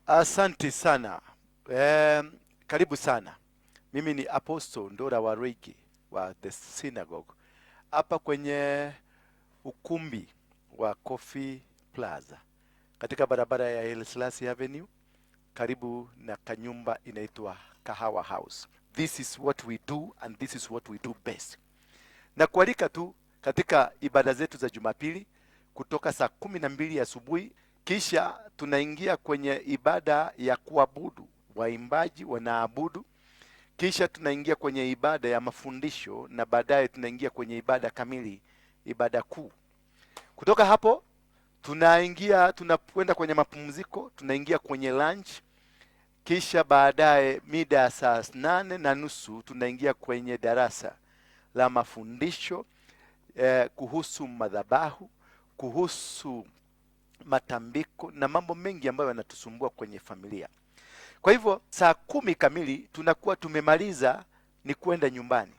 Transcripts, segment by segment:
Asante sana. Karibu sana. Mimi ni Apostle Ndura Waruinge wa The Synagogue hapa kwenye ukumbi wa Coffee Plaza katika barabara ya Haile Selassie Avenue karibu na kanyumba inaitwa Kahawa House. This is what we do and this is what we do best. Na kualika tu katika ibada zetu za Jumapili kutoka saa 12 asubuhi, kisha tunaingia kwenye ibada ya kuabudu, waimbaji wanaabudu, kisha tunaingia kwenye ibada ya mafundisho na baadaye tunaingia kwenye ibada kamili, ibada kuu. Kutoka hapo tunakwenda kwenye mapumziko, tunaingia kwenye lunch, kisha baadaye mida ya saa 8:30 tunaingia kwenye darasa la mafundisho kuhusu madhabahu, kuhusu matambiko na mambo mengi ambayo yanatusumbua kwenye familia. Kwa hivyo saa 10 kamili tunakuwa tumemaliza, ni kwenda nyumbani.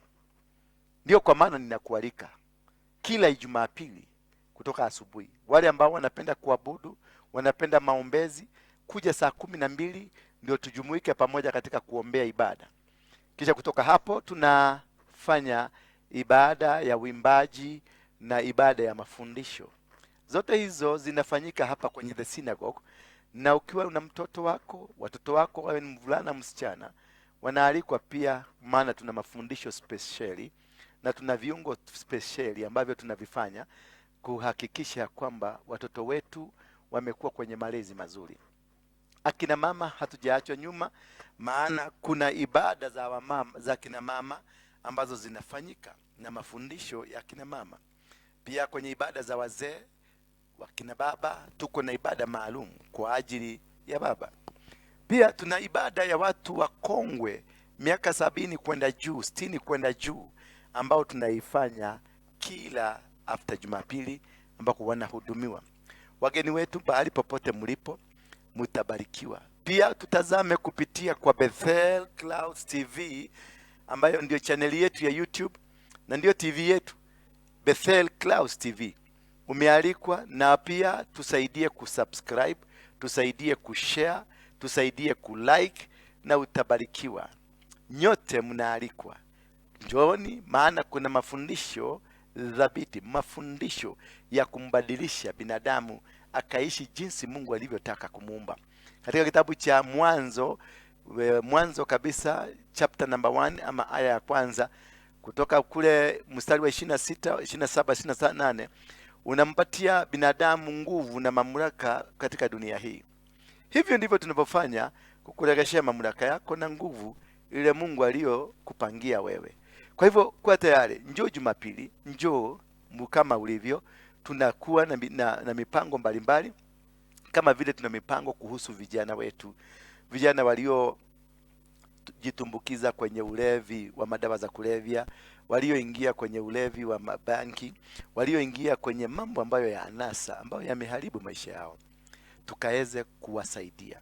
Ndio kwa maana ninakualika kila Jumapili kutoka asubuhi. Wale ambao wanapenda kuabudu, wanapenda maombezi, kuja saa 12 ndio tujumuike pamoja katika kuombea ibada. Kisha kutoka hapo tunafanya ibada ya uimbaji na ibada ya mafundisho. Zote hizo zinafanyika hapa kwenye The Synagogue. Na ukiwa una mtoto wako, watoto wako wawe ni mvulana msichana, wanaalikwa pia, maana tuna mafundisho spesheli na tuna viungo spesheli ambavyo tunavifanya kuhakikisha kwamba watoto wetu wamekuwa kwenye malezi mazuri. Akina mama hatujaachwa nyuma, maana kuna ibada za wamama, za kina mama ambazo zinafanyika na mafundisho ya kina mama. Pia kwenye ibada za wazee, wakina baba, tuko na ibada maalum kwa ajili ya baba. Pia tuna ibada ya watu wakongwe miaka 70 kwenda juu, 60 kwenda juu, ambao tunaifanya kila after Jumapili, ambako wanahudumiwa. Wageni wetu mahali popote mlipo, mtabarikiwa. Pia tutazame kupitia kwa Bethel Clouds TV ambayo ndio chaneli yetu ya YouTube na ndio TV yetu, Bethel Clouds TV. Umealikwa, na pia tusaidie kusubscribe, tusaidie kushare, tusaidie kulike na utabarikiwa. Nyote mnaalikwa. Njooni, maana kuna mafundisho thabiti, mafundisho ya kumbadilisha binadamu akaishi jinsi Mungu alivyotaka kumuumba. Katika kitabu cha Mwanzo, Mwanzo kabisa chapter number 1 ama aya ya kwanza kutoka kule mstari wa 26, 27, 28, unampatia binadamu nguvu na mamlaka katika dunia hii. Hivyo ndivyo tunavyofanya kukuregeshea mamlaka yako na nguvu ile Mungu aliyokupangia wewe. Kwa hivyo kuwa tayari, njoo Jumapili, njoo kama ulivyo. Tunakuwa na mipango mbalimbali, kama vile tuna mipango kuhusu vijana wetu, vijana waliojitumbukiza kwenye ulevi wa madawa za kulevya, walioingia kwenye ulevi wa mabanki, walioingia kwenye mambo ambayo ya anasa ambayo yameharibu maisha yao, tukaweze kuwasaidia.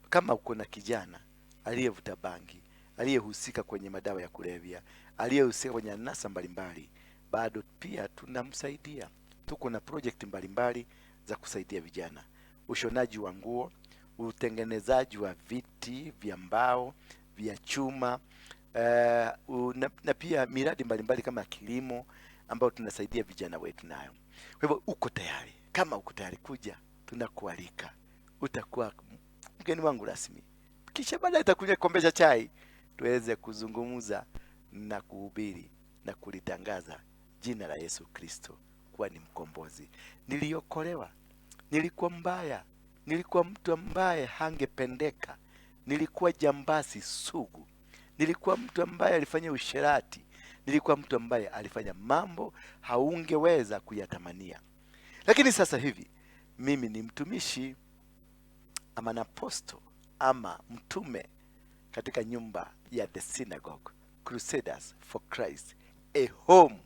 Kama uko na kijana aliyevuta bangi, aliyehusika kwenye madawa ya kulevya, aliyehusika kwenye anasa mbalimbali, bado pia tunamsaidia. Tuko na project mbalimbali za kusaidia vijana, ushonaji wa nguo, utengenezaji wa viti vya mbao, vya chuma, na pia miradi mbalimbali kama kilimo ambayo tunasaidia vijana wetu nayo. Kwa hivyo uko tayari? Kama uko tayari kuja, tunakualika. Utakuwa mgeni wangu rasmi. Kisha baadaye utakunywa kikombe cha chai tuweze kuzungumza na kuhubiri na kulitangaza jina la Yesu Kristo kuwa ni mkombozi. Niliokolewa, nilikuwa mbaya, nilikuwa mtu ambaye hangependeka, nilikuwa jambazi sugu, nilikuwa mtu ambaye alifanya usherati, nilikuwa mtu ambaye alifanya mambo haungeweza kuyatamania. Lakini sasa hivi mimi ni mtumishi ama na apostle ama mtume katika nyumba ya The Synagogue, Crusaders for Christ, a home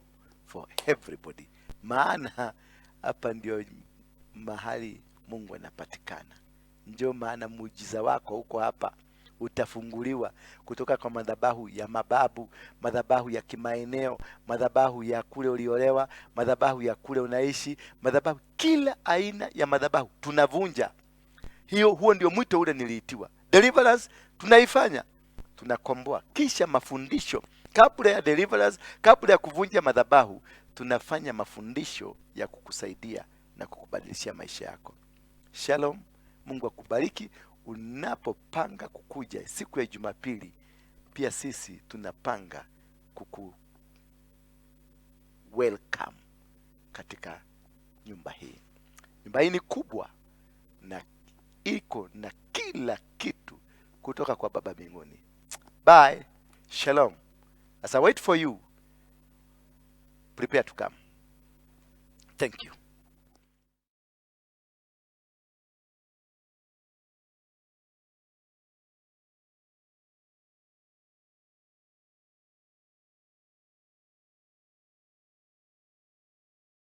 for everybody. Maana hapa ndio mahali Mungu anapatikana. Ndio maana muujiza wako huko hapa utafunguliwa kutoka kwa madhabahu ya mababu, madhabahu ya kimaeneo, madhabahu ya kule uliolewa, madhabahu ya kule unaishi, madhabahu, kila aina ya madhabahu tunavunja. Hiyo, huo ndio mwito ule niliitiwa. Deliverance tunaifanya, tunakomboa, kisha mafundisho. Kabla ya deliverance, kabla ya kuvunja madhabahu, tunafanya mafundisho ya kukusaidia na kukubadilishia maisha yako. Shalom, Mungu akubariki. Unapopanga kukuja siku ya Jumapili, pia sisi tunapanga kuku welcome katika nyumba hii. Nyumba hii ni kubwa na iko na kila kitu kutoka kwa Baba mbinguni. Bye. Shalom. As I wait for you, prepare to come. Thank you.